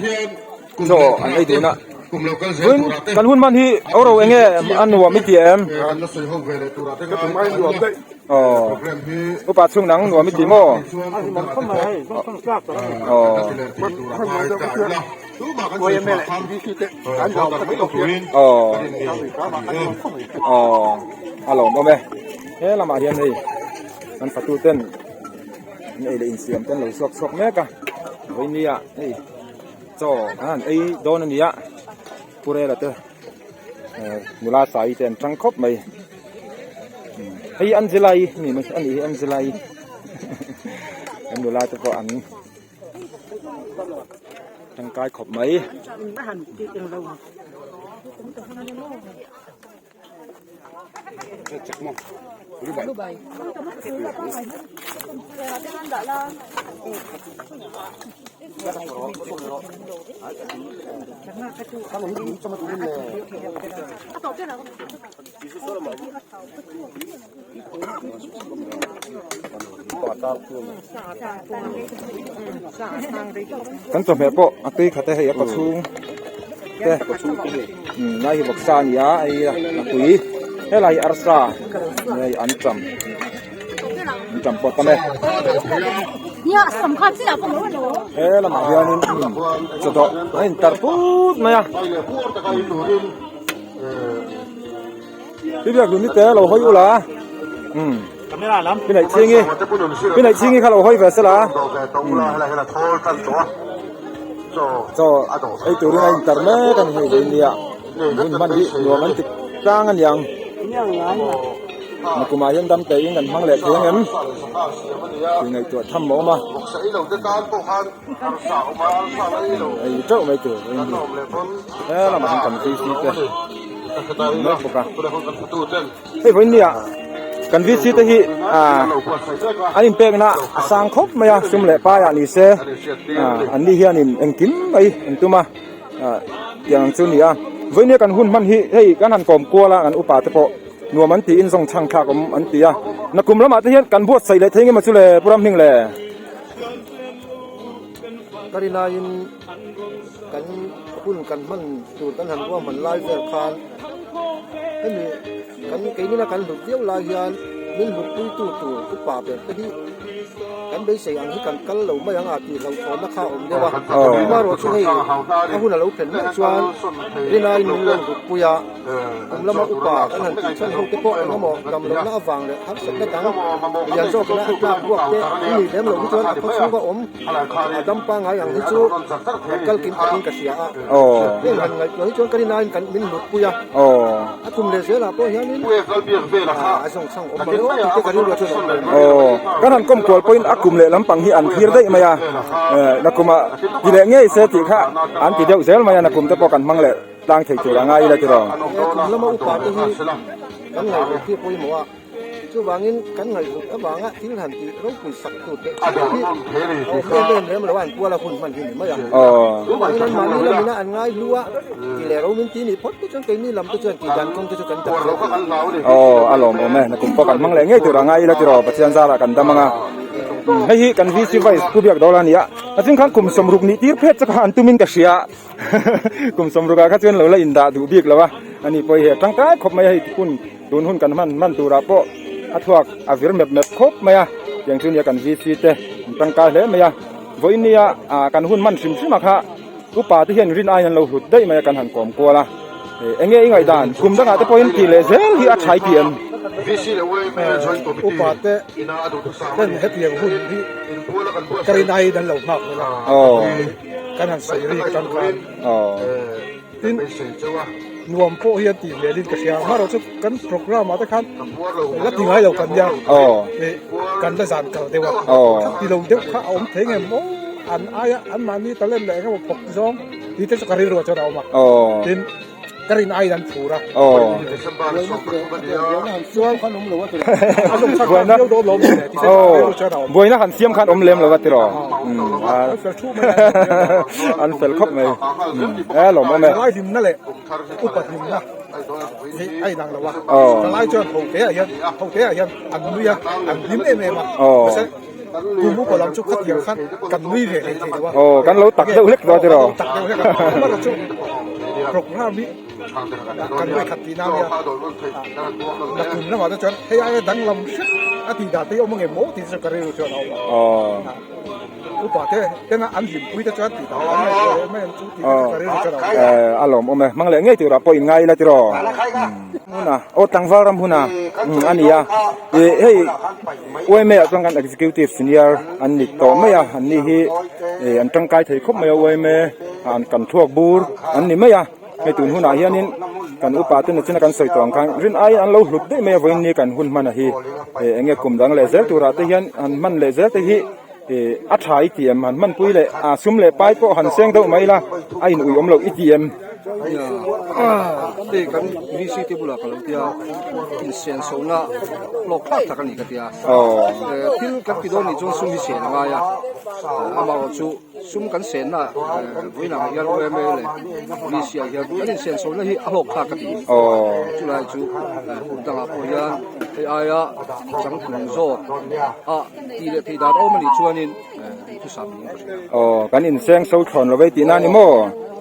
chaw an ei dun a. Vawiin kan hun hman hi oro eng nge a nuam i ti em? Aw upa chhung nang nuam i ti maw? Aw. Aw aw a lawmawm e. He lamah hian hei. Kan fatu ten an ei leh insiam te an lo chhuak chhuak mek a vawinia hei chaw an han ei dawn a ni a purela te nula sai te an tang khawp mai hei Angela-i a ni mai a nih hi Angela-i an nula te pawh an tangkai khawp mai. Kan chawhmeh pawh a tui khat e hei a kawchhung te umm lai hi vawksa a ni a hei a tui helai hi arsa hei an ṭam an ṭam pawh a tam e he lamah hianin umm chawdawh a intar put mai a. Pi biak dun ni te lo hawi ula umm pi neih chhingi pi neih chhingi kha lo hawi ve sela umm chaw ei turin a intar mek a ni hei vei nia hun hman hi nuam an ti tlang a niang nakumah hian dam teiin kan hmang leh thei ang em tih ngaihtuah tham a awm a. Ei teuh mai tur a ni he lamah hian kan VC te an mek bawk a hei vawiin nia kan VC te hi ah an inpekna a sang khawp mai a sum leh paiah ni se ah an ni hianin engkim mai an tum a ah tiang ang chu a ni a vawiin nia kan hun hman hi hei kan han kawm kual a kan upa te pawh nuam an tiin zawng chhang thlak awm an ti a nakum lamah te hian kan buatsaih leh thei engemaw chu le Pu Ramhming le. Ka rinaiin kan hun kan hman tur kan han ruahman lai vel khan hemi kan keinina kan hlut viau lai hian min hlutpuitu tur upa ber te hi kan beisei ang hi kan kal lo mai ang a tih hlauhthawnna kha a awm deuh a. Amaherawhchu chu hei a hun a lo thlen meuh chuan rinaiin min lo hlutpui a. Kum lama upa kan han tih chhan ho te pawh eng emaw dam lohna avang leh harsatna dang lian zawkina a tlak buak te an nih lem loh hi chuan a khaw chhunga awm a dam pangngai ang hi chu kan kal kim takin ka hria a. Heng han ngaihtuah hi chuan ka rin aiin kan min hlutpui a, a kum leh zelah pawh hianin a zawng chhang awm ang emaw tih te ka rilru chuan a awm reng. Kan han kawm kual pawhin a kum leh lampang hi an thlir daih mai a, nakumah ti leh ngei se tih kha an ti deuh zel mai a, nakum te pawh kan hmang leh. Tlang thei tur a ngai ila tiraw? He kum lama upa te hi kan ngaihhlut hi a pawimawh a, chuvangin kan ngaihhlut avanga thil han tih ropui sak tur teh chiah hi a awm em em lem lo a, an puala hun hman hi ni mai a. Chuvangin an mahni lamina an ngai hlu a, ti leh ro min ti nih phawt te chuan keini lam te chuan tih dan kawng te chu kan dap zel thei a. Aw, a lawmawm e, nakum pawh kan hmang leh ngei tur a ngai ila tiraw? Pathian zarah kan dam ang a. Hei hi kan VC Vice Pu Biak Dawla a ni a, a chung khan kum sawmruk nih tir phet chu kha an tumin ka hria. Kum sawmrukah kha chuan lo la indah duh bik lo a, ani pawh hi a tangkai khawp mai a, hei hun tun hun kan hman hman turah pawh a thluak a vir mep mep khawp mai a, tiang chu nia kan VC te an tangkai hle mai a, vawiin nia ah kan hun hman hrim hrim a kha upa te hian rin aiin an lo hlut daih mai a kan han kawm kual a, eng nge i ngaihdan kum dangah te pawhin tih leh zel hi a tha i ti em? Upa te ten hetiang hun hi ka rin aiin an lo nghak hlawm a. Kan han sawi rik atang khan tin nuam pawh hian tih hmelin ka hria amaherawh chu kan programme ah te khan la ti ngai lo kan nia kan la zan kal deuh a kha ti lo deuh kha a awm thei ngem maw an aia an mahni talent leh engemaw phawk zawng tih te chu ka rilru ah chuan a awm a tin Ka rin aiin an phur a. Buaina buaina han siam khan awm lem lo a tiraw. An fel khawp mai. E lawm awm e. Thalai hlimna leh upa hlimna hi a inang lo a. Thalai chuan ho te ah hian ho te ah hian an nui a, an hlim em em a. Mahse kum upa lam chu khatiang khan kan nui ve hlei thei lo a. Aw kan lo tak deuh hlek dawn tiraw. Tak deuh hlek a. Amaherawhchu chu programme hi kan vawi khat tihna ania. Nakum lamah te chuan hei aia danglam hret a tih dan te hi awm ang em maw tih te chu ka rilru chuan a awm a. Upa te tena an hlimpui te chuan tih dan an ngaihtuah leh mai ang chu tih te chu ka rilru chuan a awm a. A lawmawm e. Hmang leh ngei turah pawh in ngai ila tiraw. Huna aw tlangval ram huna a ni a ih hei yma ah chuan kan executive senior an ni tawh mai a an ni hi ih an tangkai thei khawp mai a yma an kan thluak bur an ni mai a hei tun hunah hianin kan upa te nachina kan sawi tawh ang khan rin aiin an lo hlut daih mai a vawiin ni kan hun hman a hi ih eng nge kum dang leh zel turah te hian han hman leh zel te hi ih a tha i ti em han hmanpui leh a sum leh pai pawh han seng deuh mai ila a in ui awm loh i ti em. Hei kan VC te bulah ka lo tia insenso na hlawk thlak tak a ni ka tia thil kan ti dawn nih chuan sum hi sen a ngai a amaherawhchu. Sum kan senna vawiinah hian yma leh VC ah hian kan insensawnna hi a hlawk thlak ka ti. Chulai chu hmun dangah pawh hian hei aia changtlung zawk a tih leh theih dan awm a nih chuanin thusam niin ka hria. Aw kan insengso thlawn lo vei tihna a ni maw?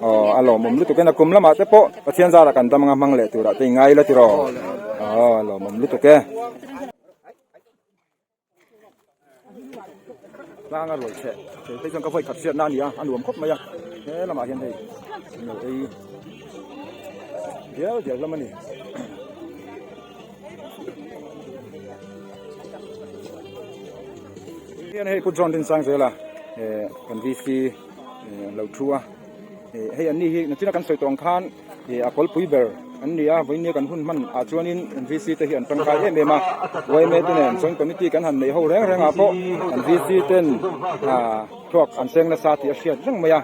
Aw a lawmawm lutuk e. Nakum lamah te pawh Pathian zarah kan dam anga hmang leh turah te i ngai la tiraw? Aw a lawmawm lutuk e. Tlang a ruai chhe thei phei chuan ka vawi khat hriat na a ni a a nuam khawp mai a he lamah hian hei an lo ei dial dial hlawm a ni. Hian hei Pu John Rinsangzela eh kan VC eh an lo thu a. Hei an ni hi nachina kan sawi tawh ang khan a kawlpui ber an ni a, vawinia kan hun hman ah chuanin VC te hi an tangkai em em a, yma te nen joint committee kan han neih ho reng reng ah pawh an VC ten thluak an seng nasa tih a hriat reng mai a,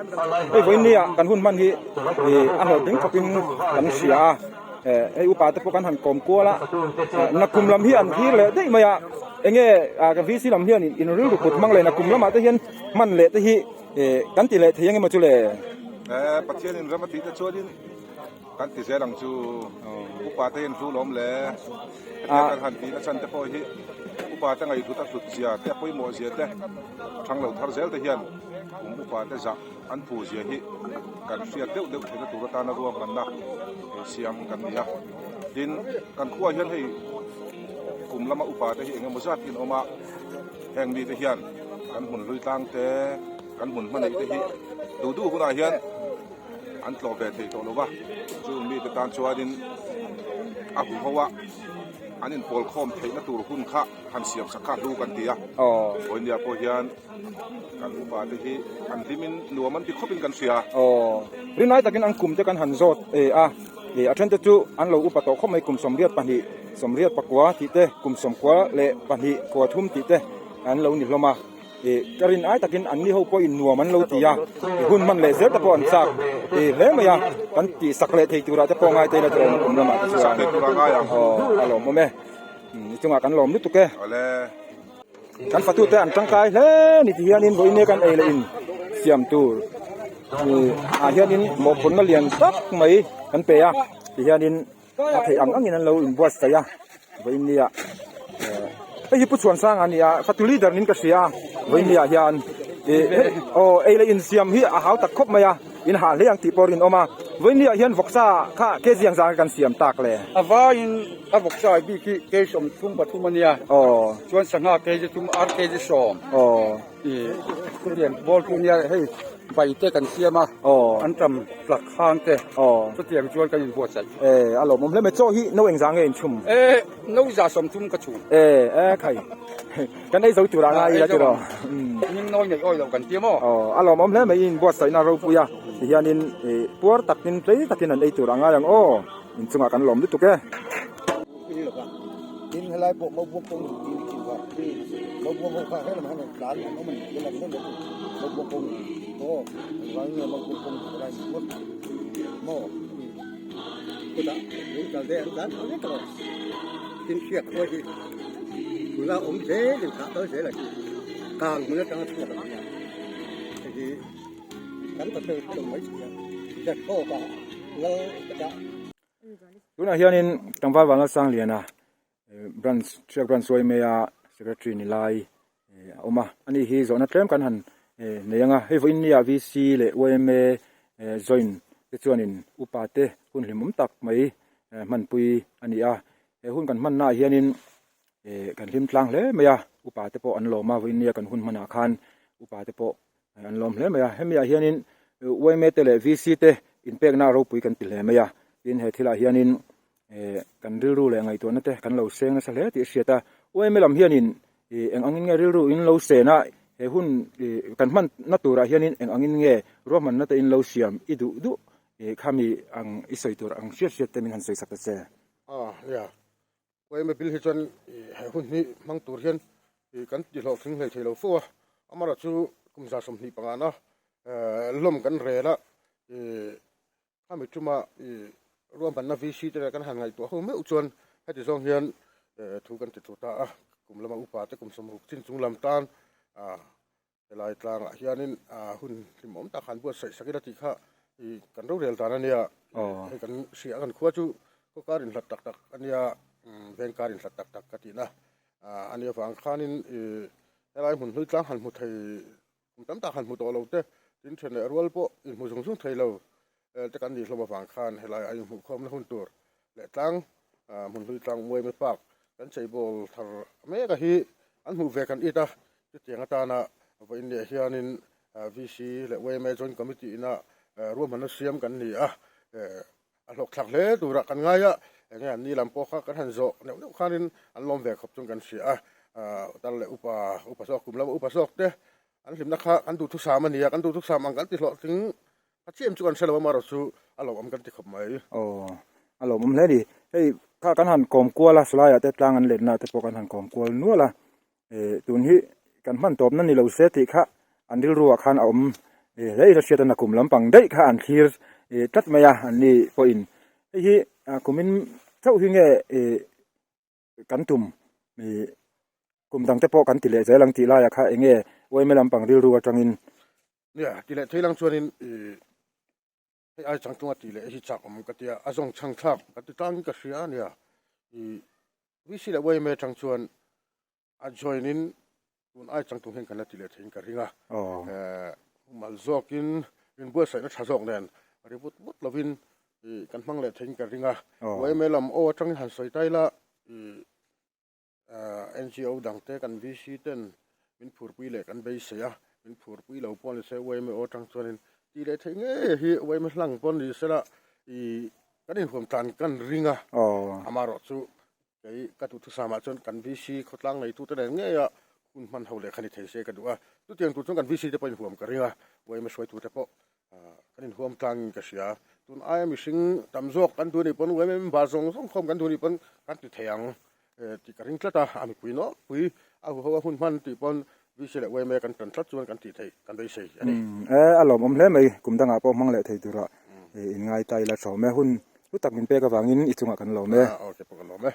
hei vawinia kan hun hman hi a hlawhtling khawpin kan hria a, hei upa te pawh kan han kawm kual a, nakum lam hi an thlir leh daih mai a, enge VC lam hian in rilru kut hmang leh nakum lamah te hian hman leh te hi. Eh, kan ti leh thei eng emaw chu le? Eh, Pathianin ram a tih te chuanin kan ti zel ang chu. Upa te hian hlu lawm le. Hetiang kan han tih na chhan te pawh hi upa te ngaihhlut a hlut zia te, a pawimawh zia te, thang lo thar zel te hian kum upa te zah an phu zia hi kan hriat deuh deuh theihna tur atana ruahmanna siam kan ni a. Tin, kan khuaah hian hei kum lama upa te hi eng emaw zat hi an awm a. Heng mite hian kan hmun hlui tlang te, kan hmun hma neih te hi duh duh hunah hian an tlawh ve thei tawh lo va, chung mite tan chuanin a huho a an inpawl khawm theihna tur hun kha han siam sak kha hlu kan ti a. Vawinia pawh hian kan upa te hi an hlimin nuam an ti khawpin kan hria. Rinai takin an kum te kan han zawt a. A thente chu an lo upa tawh khawp mai kum 82 84 tih te kum 92 kua thum tih te an lo ni hlawm a ih ka rin ai takin an ni ho pawhin nuam an lo ti a ih hun hman leh zel te pawh an chak ih hle mai a kan tih sak leh thei turah te pawh ngai te ila chu awm kum lamah te chuan aw a lawmawm e i chungah kan lawm lutuk e. Kan fatute an tangkai hle ni ti hianin vawiin kan ei leh in siam tur ah hianin mawhphurhna lian tak mai kan pe a ti hianin a theih ang angin an lo inbuatsaih a vawiin nia hei hi Pu Chhuansanga a ni a fatu leader niin ka hria a vawiin niah hian ih aw ei leh in siam hi a hau tak khawp mai a. In hah hle ang tih pawh rinawm a, vawinia hian vawksa kha kg ang zang kan siam tak le. A vaiin a vawksa ai bik hi kg 33 a nia, chuan sangha kg thum, ar kg 10. Ih chutiang ball chu nia hei bai te kan siam a, an tam tlak hang te chutiang chuan kan inbuatsaih. E a lawmawm hle mai, chaw hi no engzah nge inchhum? E no 130 ka chhum. E e khai. Kan ei zo turah ngai ila tiraw. Ning nawi neih awi loh kan ti maw? Aw, a lawmawm hle mai in buatsaihna ropui a, tihianin puar takin tlei takin an ei tur a ngai ang aw, inchungah kan lawm lutuk e. Tin helai pawh Maubuang kawng in tih thin kha Maubuang ho kha helam han tlan an awm a ni tih a lang reng reng Maubuang kawng aw engvangin nge Maubuang kawng tih helai ni ngawt maw chutah lung kal te an tlan phah vek lo tin hriat khawi hi Tuna awm zel in thah kal zel a hi kang hmun atanga chhuak a ni a, hei hi kan ta tel hlawm mai thei a, Jacob a lal ka dah. Tunah hianin Tlangval Vanlalsangliana Branch Hriak Branch Suaimei a Secretary ni lai a awm a, ani hi zawhna tlem kan han nei ang a, hei vawiin nia VC leh yma join te chuanin upa te hun hlimawm tak mai hmanpui a ni a. He hun kan hmannaah hianin eh kan hlim tlang hle mai a, upa te pawh an lawm a, vawinia kan hun hmanah khan upa te pawh an lawm hle mai a, hemi ah hianin yma te leh VC te inpekna ropui kan ti hle mai a, tin he thilah hianin eh kan rilru leh ngaihtuahna te kan lo seng nasa hle tih a hriat a, yma lam hianin ih eng angin nge rilru in lo sen a, he hun ih kan hmanna turah hianin eng angin nge ruahmanna te in lo siam i duh duh ih khami ang i sawi tur ang hriat hriat te min han sawi sak ta che. A nia, Uaime bil hi chuan he hun hi hmang tur hian kan ti hlawhtling hlei thei lo fo a, amaherawh chu kum 25 pangana lawm kan rel a, khami tuma ruahmanna VC te kan han ngaihtuah ho meuh chuan heti zawng hian thu kan ti thu ta a, kum lama upa te kum 60 chin chung lam tan. Helai tlangah hianin hun hlimawm tak han buatsaih sak ila tih kha ih kan rorel dan a nia. Hei kan hria kan khua chu khaw kar inhlat tak tak a nia, veng kar inhlat tak tak ka tihna a nih avang khanin ih helai hmun hlui tlang han hmu thei kum tam tak han hmu tawh lo te, tin then leh rual pawh inhmu zung zung thei lo te kan nih hlawm avang khan helai a inhmuhkhawmna hun tur leh tlang hmun hlui tlang Muaime Park kan cheibawl thar mek a hi an hmuh ve kan it a, chutiang atana vawiin leh hianin VC leh yma Joint Committee ina ruahmanna siam kan ni a, a hlawkthlak hle turah kan ngai a, enge an ni lam pawh kha kan han zawh neuh neuh khanin an lawm ve khawp chuan kan hria a, tar leh upa upa zawk kum lama upa zawk te an hlimna kha kan duhthusam a ni a, kan duhthusam ang kan ti hlawhtling A chiam chu kan hre lo a, amaherawh chu a lawmawm kan ti khawp mai. Aw, a lawmawm hle a ni. Hei kha kan han kawm kual a, salaiah te tlang an letna te pawh kan han kawm kual nual a. Eh tun hi kan hman tawpna ni lo se tih kha an rilruah khan a awm hle in a hriat a, nakum lampang daih kha an thlir tlat mai a, an ni pawhin hei hi kumin chauh hi nge eh kan tum ih kum dang te pawh kan ti leh zel ang tih laiah kha eng nge yma lampang rilru atangin. Nia ti leh thei lang chuanin ih hei ai changtlunga tih leh hi chak awm ka tia a zawng chhang thlak ka ti tlangin ka hria a nia ih VC leh yma atang chuan A join in tun ai changtlung hian kan la ti leh theiin ka ring a, mal zawkin inbuatsaihna tha zawk nen ri vut vut lovin kan hmang leh theiin ka ring a. Yma lam aw atangin han sawi ta ila NGO dangte kan VC ten min phurpui leh kan beisei a, min phurpui lo pawh ni se yma aw atang chuanin ti leh theih ngei hi yma hlang pawh ni sela kan inhuam tlan kan ring a, amaherawh chu Kei ka duhthusam ah chuan kan VC khawtlang neitute nen ngei a hun hman ho leh kha ni thei se ka duh a, chutiang tur chuan kan VC te pawh inhuam ka ring a, yma hruaitute pawh kan inhuam tlangin ka hria. Tun aia mihring tam zawk kan duh anih pawn yma member zawng zawng khawm kan duh anih pawn kan ti thei ang tih ka ring tlat a, a mipui nawlpui a huho a hun hman tih pawn VC leh yma kan tan tlat chuan kan tih theih kan beisei a ni. E, a lawmawm hle mai, kum dangah pawh hmang leh thei tura inngai ta ila ṭhawm e, hun hlu tak min pek avangin i chungah kan lawm e. Ok pawh kan lawm e.